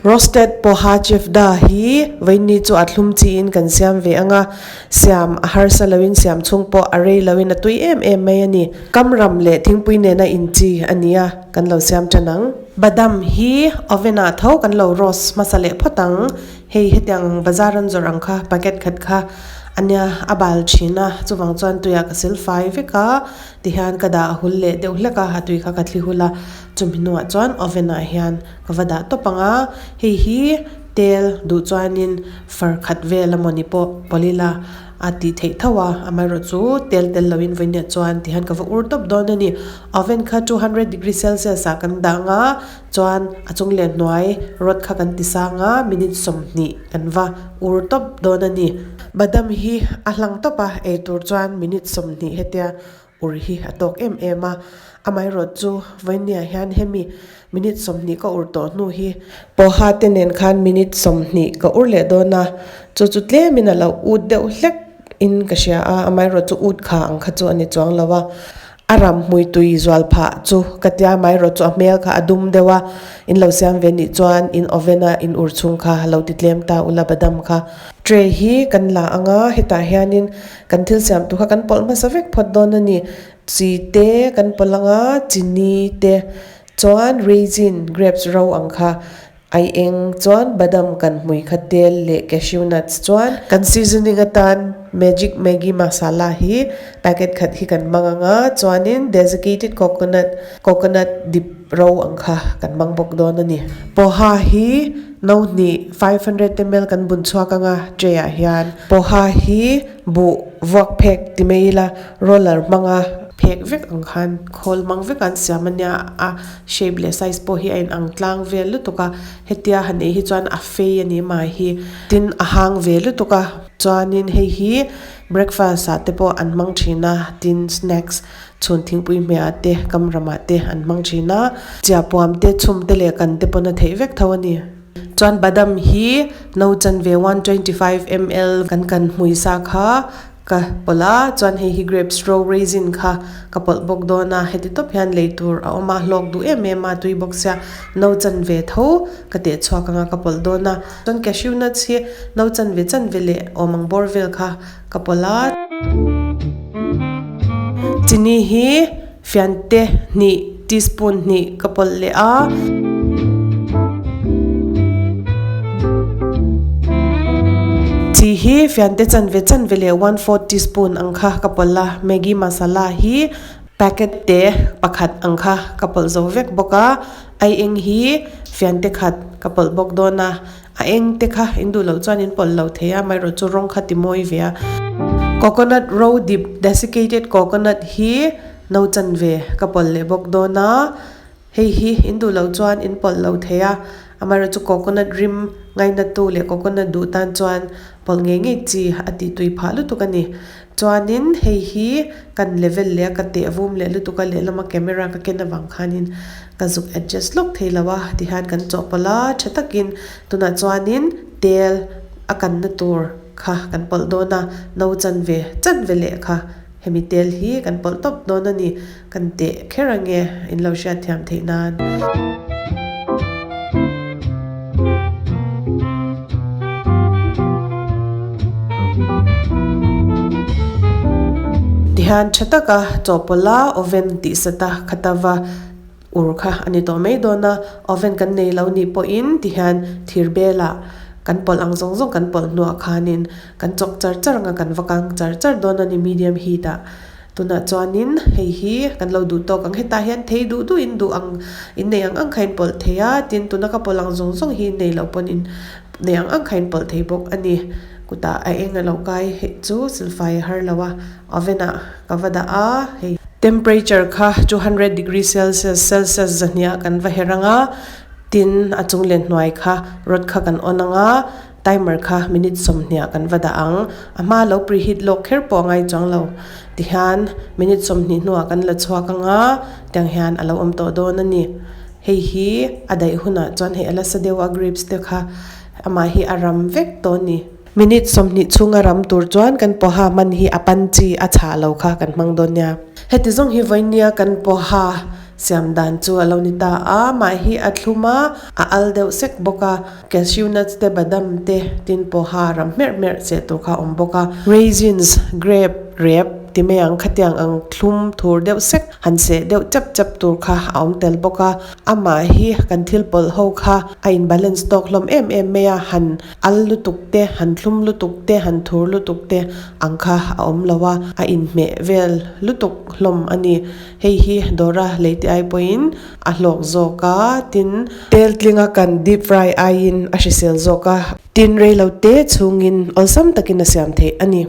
Roasted poha chivda hi vawiinni chu a thlum chiin kan siam ve ang a, siam a harsa loin siam chhung pawh a rei loin a tui em em mai a ni. Kam ram leh thingpui nena inchi a ni a, kan lo siam tan ang. Badam hi oven ah tho kan lo roast hmasa leh phawt ang. Hei hetiang bazar an zawrh ang kha packet khat kha a nia a bal thin a, chuvang chuan tuiah ka sil fai vek a, tihian ka dah hul leh deuh hlek a, a tui kha ka thli hul a, chumi hnuah chuan oven ah hian ka va dah tawp ang a, hei hi tel duh chuanin far khat vel amawni pawh pawlh ila a tih theih tho a, amaherawhchu tel tel loin vawinia chuan tihian ka va ur tawp dawn a ni. Oven kha 200 degree celsius ah kan dah ang a, chuan a chung leh hnuai rod kha kan ti sang a, minute 20 kan va ur tawp dawn a ni. Badam hi a hlang tawp a, eitur chuan minute 20 hetia ur hi a tawk em em a, amaherawhchu vawinia hian hemi minute 20 ka ur tawh hnu hi poha te nen khan minute 20 ka ur leh dawn a, chu chu tlemin a lo ut deuh hlek in ka hria a, amaherawhchu ut kha ang kha chu a ni chuang lo a, a ram hmui tui zual phah chu ka tia amaherawhchu a hmel kha a dum deuh a, in lo siam ve nih chuan in oven a in ur chhung kha lo ti tlem ta ula badam kha. Tray hi kan la ang a, hetah hianin Kan thil siam tur kha kan pawlh hmasa vek phawt dawn a ni. Chi te kan pawlh ang a, chini te chuan raisin, grapes ro ang kha ai eng chuan badam kan hmui kha tel leh cashew nuts chuan kan seasoning atan magic maggi masala hi packet khat hi kan hmang ang a, chuanin desiccated coconut, coconut dip ro ang kha kan hmang bawk dawn a ni. Poha hi no hnih 500 ml kan bun chhuak ang a tray ah hian. Poha hi buh vuak phek ti mai ila roller hmanga phek vek ang khan khawl hmang vek an siam a nia a shape leh size pawh hi a inang tlang vel lutuk a hetia han ei hi chuan a fei a ni mai hi tin a hang ve lutuk a chuanin hei hi breakfast ah te pawh an hmang thin a tin snacks chhun thingpui hmehah te kam ramah te an hmang thin a chiahpuam te chhum te leh kan te pawn a theih vek tho a ni. Chuan badam hi no chanve 125 ml kan kan hmui sa kha ka pawlh a, chuan hei hi grapes ro raisin kha ka pawlh bawk dawn a, heti tawp hian lei tur a awm a, hlawk duh em em a tui bawk sia no chanve tho ka teh chhuak anga ka pawlh dawn a, chuan cashew nuts hi no chanve chanve leh awm ang bawr vel kha ka pawlh a. Chini hi fiante hnih teaspoon hnih ka pawlh leh a. Chi hi fiante chanve chanve leh 1/4 teaspoon ang kha ka pawlh a, Maggi masala hi packet te pakhat ang kha ka pawlh zo vek bawk a, aieng hi fiante khat ka pawlh bawk dawn a. A eng te kha in duh loh chuan in pawlh lo thei a, amaherawh chu rawng kha ti mawi ve a. Coconut ro dip, desiccated coconut hi no chanve ka pawlh leh bawk dawn a, hei hi in duh loh chuan in pawlh lo thei a, amaherawh chu coconut rim ngainatu leh coconut duh tan chuan pawlh ngei ngei chi a tih tui phah lutuk a ni. Chuanin hei hi kan level leh a ka teh vum leh lutuk a lehlama camera ka ken avang khanin ka zuk adjust lawk thei lo a tihian kan chawhpawlh a tha takin tunah chuanin tel a kanna tur kha kan pawlh dawn a no chanve chanve leh kha hemi tel hi kan pawlh tawp dawn a ni kan teh kher ange in lo hriatthiam theih nan. Tihian tha taka chawhpawlh a oven tih sat a khata va ur kha a ni tawh mai dawn a, oven kan nei lo nih pawhin tihian thir belah kan pawlh ang zawng zawng kan pawlh hnuah khanin kan chawk char char ang a kan va kang char char dawn a ni medium heat ah. Tunah chuanin hei hi kan lo duh tawk ang hetah hian thei duh duh in duh ang in nei ang ang kha in pawlh thei a tin tuna ka pawlh ang zawng zawng hi nei loh pawn in nei ang ang kha in pawlh thei bawk a ni kutah a eng a lo kai hei chu silfai a har lo a oven ah ka va dah a hei temperature kha 200 degree celsius celsius zahniah kan va her ang a tin a chung leh hnuai kha rod kha kan on ang a. Timer kha minute 20 kan va dah ang. A hma lo preheat lawk kher pawh a ngai chuang lo. Tihian minute 20 hnuah kan la chhuak ang a, tiang hian a lo awm tawh dawn a ni. Hei hi a daih hunah chuan hei a la sa deuh a grapes te kha amah hi a ram vek tawh a ni. Minute 20 chhunga ram tur chuan kan pawha hman hi a pan chi a chhah lo kha kan hmang dawn nia. Heti zawng hi vawinia kan pawha. Siam dan chu a lo ni ta a, mah hi a thlum a, a al deuh sek bawk a, cashew nuts te badam te tin pawha ram hmerh hmerh cheh tur kha a awm bawk a, raisins, grape, rep ti mai ang khatiang ang thlum thur deuh sek han seh deuh chap chap tur kha a awm tel bawk a, amah hi kan thil pawlh ho kha a in balance tawk hlawm em em mai a, han al lutuk te, han thlum lutuk te, han thur lutuk te ang kha a awm lo a, a inhmeh vel lutuk hlawm a ni. Hei hi dawra leite ai pawhin a hlawk zawk a, tin tel tlinga kan deep fry aiin a hrisel zawk a, tin reilo te chhungin awlsam takin a siam theih a ni.